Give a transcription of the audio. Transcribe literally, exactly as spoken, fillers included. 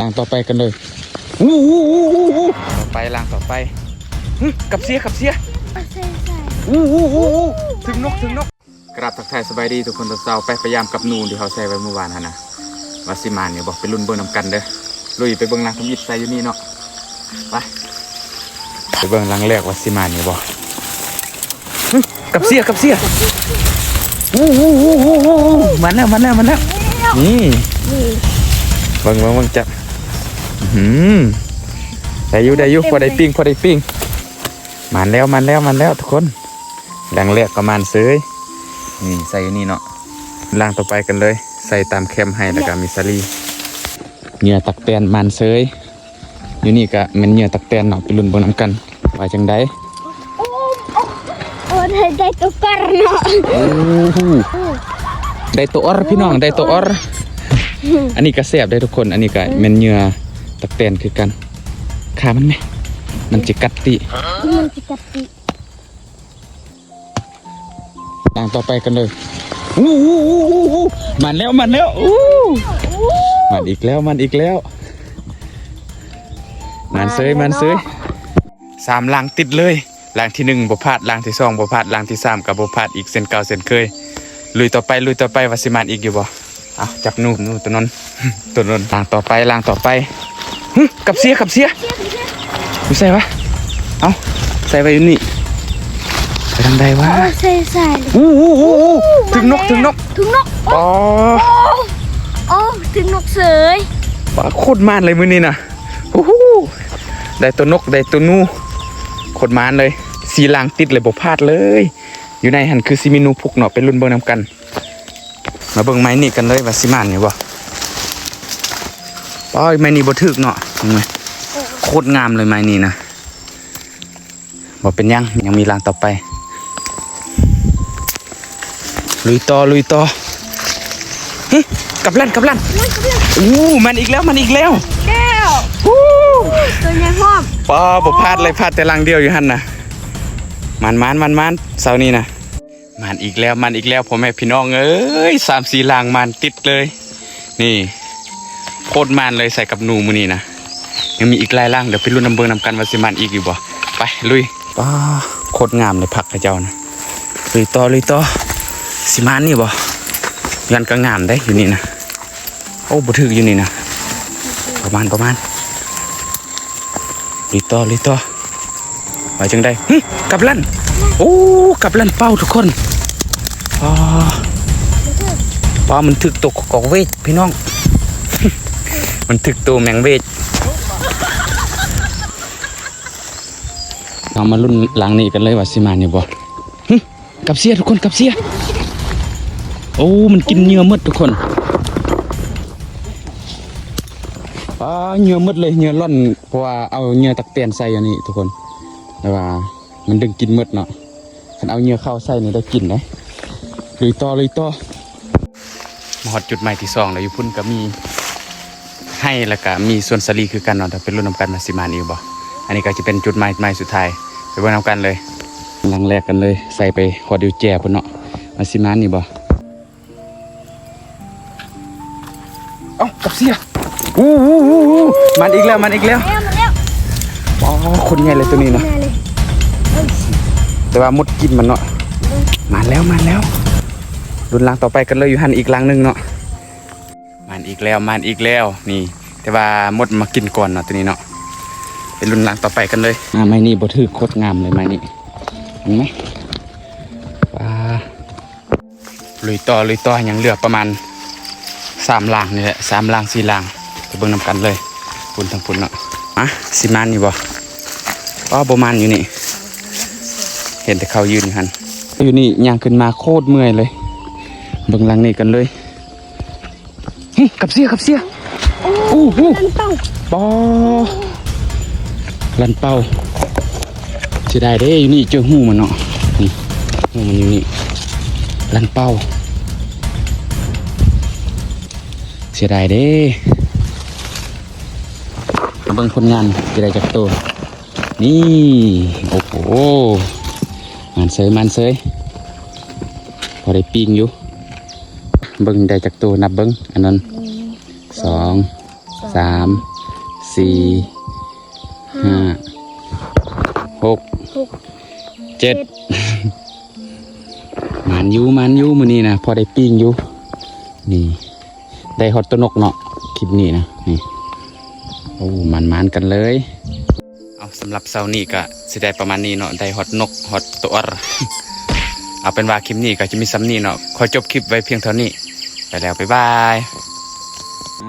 ล่างต่อไปกันเลย อู้อู้อู้อู้อู้ ต่อไป ล่างต่อไป หึ กับเสีย กับเสีย อู้อู้อู้อู้ ถึงนก ถึงนก กราบทักทายสบายดีทุกคนตอนเช้า ไปพยายามกับหนูที่เขาใส่ไว้เมื่อวานหั่นนะ ว่าสิหมานอยู่บ่ ไปลุ้นเบิ่งนำกันเด้อ ลุยไปเบิ่งล่างทำอิฐใส่อยู่นี่เนาะ ไป ไปเบิ่งล่างแรกว่าสิหมานอยู่บ่ กับเสีย กับเสีย อู้อู้อู้อู้อู้อู้ มันแล้ว มันแล้ว มันแล้ว นี่ เบิ่งเบิ่งเบิ่งจับ อื้อหือ ได้อยู่ ได้อยู่ พอได้ปิ้ง พอได้ปิ้ง มันแล้ว มันแล้ว มันแล้วทุกคน ล่างแรกก็มันเสย นี่ใส่อยู่นี่เนาะ ล่างต่อไปกันเลย ใส่ตามแคมให้ แล้วก็มีสาลี เหยื่อตักแตนมันเสย อยู่นี่ก็แม่นเหยื่อตักแตนเนาะ ไปลุ้นเบิ่งนำกัน ว่าจังใด โอ้โอ้โอ้ได้ได้ตัวกรเนาะ โอ้โห ได้ตัวออรพี่น้อง ได้ตัวออร อันนี้ก็แซ่บได้ทุกคน อันนี้ก็แม่นเหยื่อตักแตนคือกัน ขามันไหม มันจะกัดติ มันจะกัดติ ล่างต่อไปกันเลย อู้อู้อู้อู้อู้ มันแล้ว มันแล้ว อู้ มันอีกแล้ว มันอีกแล้ว มันเสย มันเสย สามล่างติดเลย ล่างที่หนึ่งบ่พลาด ล่างที่สองบ่พลาด ล่างที่สามก็บ่พลาดอีกเช่นเก่าเช่นเคย ลุยต่อไป ลุยต่อไป ว่าสิหมานอีกอยู่บ่ เอาจับหนู หนูตัวนั้น ตัวนั้น ล่างต่อไป ล่างต่อไป หึ กับเสีย กับเสีย อยู่ใส่วะ เอาใส่ไว้อยู่นี่ ไปทางใดวะ โอ้ใส่ใส่ อู้อู้อู้อู้ ถึงนก ถึงนก ถึงนก อ๋อ โอ้ถึงนกเสย ปลาโคตรมันเลยมื้อนี้นะ โอ้โห ได้ตัวนก ได้ตัวหนู โคตรมันเลย สี่ล่างติดเลย บ่พลาดเลย อยู่ในหั่นคือสิมีหนูพุกเนาะ ไปลุ้นเบิ่งนำกัน มาเบิ่งไม้นี่กันเลยว่าสิหมานอยู่บ่ โอ้ย ไม้นี่บ่ถึกเนาะ เห็นไหม โคตรงามเลยไม้นี่นะ บ่เป็นหยัง ยังมีล่างต่อไป ลุยต่อ ลุยต่อ หึ กับลั่น กับลั่น อู้ มันอีกแล้ว มันอีกแล้ว แก้ว อู้ ตัวใหญ่พร้อม ปอบ่พลาดเลย พลาดแต่ล่างเดียวอยู่หั่นนะ มัน มัน มัน มัน เช้านี้นะ มันอีกแล้ว มันอีกแล้ว พ่อแม่พี่น้องเอ้ย สามสี่ล่างมันติดเลย นี่ โคตรมันเลย ใส่กับหนูมื้อนี้นะ ยังมีอีกหลายล่าง เดี๋ยวไปลุ้นนำเบิ่งนำกันว่าสิมันอีกอยู่บ่ ไป ลุย ป้า โคตรงามเลยผักเขาเจ้านะ ลุยต่อ ลุยต่อ สิมันนี่บ่ ยันก็งามได้อยู่นี่นะ โอ้ บ่ถึกอยู่นี่นะ ประมาณ ประมาณ ลุยต่อ ลุยต่อ ว่าจังใด หึ กับลั่น โอ้ กับลั่นเป้าทุกคน อ๋อ ป้า มันถึกตัวกอกเวกพี่น้อง มันถึกตัวแมงเวก เอามาลุ้นหลังนี้กันเลยว่าสิมานี่บ่ หึ กับเสียทุกคน กับเสีย โอ้ มันกินเหยื่อหมดทุกคน ป้า เหยื่อหมดเลย เหยื่อล่อน เพราะว่าเอาเหยื่อตักแตนใส่อันนี้ทุกคน แต่ว่ามันดึงกินหมดเนาะ คันเอาเหยื่อเข้าใส่นี่ได้กินเด้ ลุยต่อ ลุยต่อ มาฮอดจุดหมายที่สองแล้ว อยู่พุ้นก็มีไฮ่ แล้วก็มีสวนสาลีคือกันเนาะ ถ้าไปลุ้นนำกันว่าสิมานอีกบ่ อันนี้ก็จะเป็นจุดหมายหมายสุดท้าย ไปเบิ่งนำกันเลย หลังแรกกันเลย ใส่ไปฮอดอยู่แจพุ้นเนาะ ว่าสิมานนี่บ่ เอ้า กับเสีย อู้อู้อู้อู้ มันอีกแล้ว มันอีกแล้ว แล้วมาแล้ว อ๋อ คนใหญ่เลยตัวนี้นะ แน่เลย แต่ว่าหมดกินมันเนาะ มาแล้ว มาแล้ว ลุ้นหลังต่อไปกันเลย อยู่หั่นอีกหลังหนึ่งเนาะ มันอีกแล้ว มันอีกแล้ว นี่ แต่ว่าหมดมากินก่อนเนาะตัวนี้เนาะ ไปลุ้นหลังต่อไปกันเลย อ่า ไม้นี่บ่ถืก โคตรงามเลยไม้นี่ เห็นไหม ว้า ลุยต่อ ลุยต่อ ยังเหลือประมาณสามหลังนี่แหละ สามหลัง สี่หลัง ไปเบิ่งนำกันเลย พุ้นทางพุ้นเนาะ อ่ะ สิมานอยู่บ่ อ๋อ บ่มานอยู่นี่ เห็นแต่เขายืนอยู่หั่น อยู่นี่ย่างขึ้นมาโคตรเมื่อยเลย เบิ่งหลังนี้กันเลย หึ กับเสีย กับเสีย โอ้โห มันเป้า ปอ ลันเป้า เสียดายเด้ อยู่นี่เจอหูมันเนาะ นี่ หูมันอยู่นี่ ลันเป้า เสียดายเด้ มาเบิ่งผลงาน จะได้จักโต นี่ โอ้โห มันเสย มันเสย พอได้ปิ้งอยู่ เบิ่งได้จักโต นับเบิ่ง อันนั้น สอง สาม สี่ ห้า หก หก เจ็ด หมานอยู่หมานอยู่มื้อนี้นะ พอได้ปิ้งอยู่ นี่ ได้ฮอดตัวนกเนาะ คลิปนี้นะ นี่ โอ้หมานหมานกันเลย เอาสำหรับเช้านี้ก็สิได้ประมาณนี้เนาะ ได้ฮอดนกฮอดตัวอ่อน เอาเป็นว่าคลิปนี้ก็จะมีส่ำนี้เนาะ ขอจบคลิปไว้เพียงเท่านี้ ไปแล้ว บ๊ายบาย